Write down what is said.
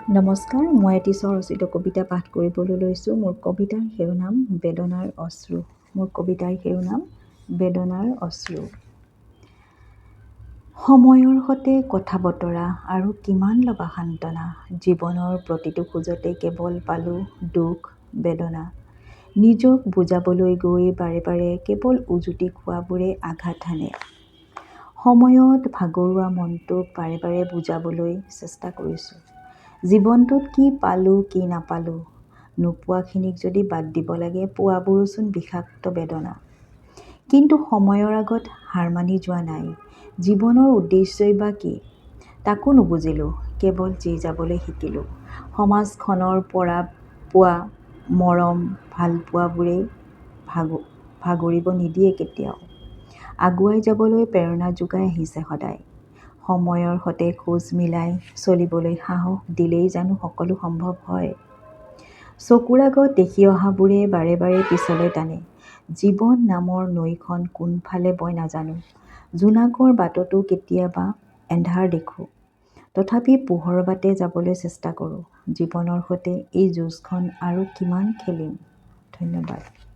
নমস্কাৰ, মই এটি স্বৰচিত কবিতা পাঠ কৰিবলৈ লৈছোঁ। মোৰ কবিতাৰ শিৰোনাম বেদনাৰ অশ্ৰু। মোৰ কবিতাৰ শিৰোনাম বেদনাৰ অশ্ৰু। সময়ৰ সতে কথা বতৰা আৰু কিমান ল'বা সান্তনা? জীৱনৰ প্ৰতিটো খোজতে কেৱল পালোঁ দুখ বেদনা। নিজক বুজাবলৈ গৈ বাৰে বাৰে কেৱল উজুটি খোৱাবোৰে আঘাত হানে। সময়ত ভাগৰুৱা মনটোক বাৰে বাৰে বুজাবলৈ চেষ্টা কৰিছোঁ। জীৱনটোত কি পালোঁ, কি নাপালোঁ, নোপোৱাখিনিক যদি বাদ দিব লাগে, পোৱাবোৰোচোন বিষাক্ত বেদনা। কিন্তু সময়ৰ আগত হাৰ মানি যোৱা নাই। জীৱনৰ উদ্দেশ্যই বা কি, তাকো নুবুজিলোঁ, কেৱল জী যাবলৈ শিকিলোঁ। সমাজখনৰ পৰা পোৱা মৰম ভালপোৱাবোৰেই ভাগৰিব নিদিয়ে কেতিয়াও। আগুৱাই যাবলৈ প্ৰেৰণা যোগাই আহিছে সদায়। সময়ৰ সতে খোজ মিলাই চলিবলৈ সাহস দিলেই জানো সকলো সম্ভৱ হয়? চকুৰ আগত দেখি অহাবোৰে বাৰে বাৰে পিছলৈ টানে। জীৱন নামৰ নৈখন কোনফালে বয় নাজানো। জোনাকৰ বাটতো কেতিয়াবা এন্ধাৰ দেখোঁ। তথাপি পোহৰৰ বাটে যাবলৈ চেষ্টা কৰোঁ। জীৱনৰ সতে এই যুঁজখন আৰু কিমান খেলিম? ধন্যবাদ।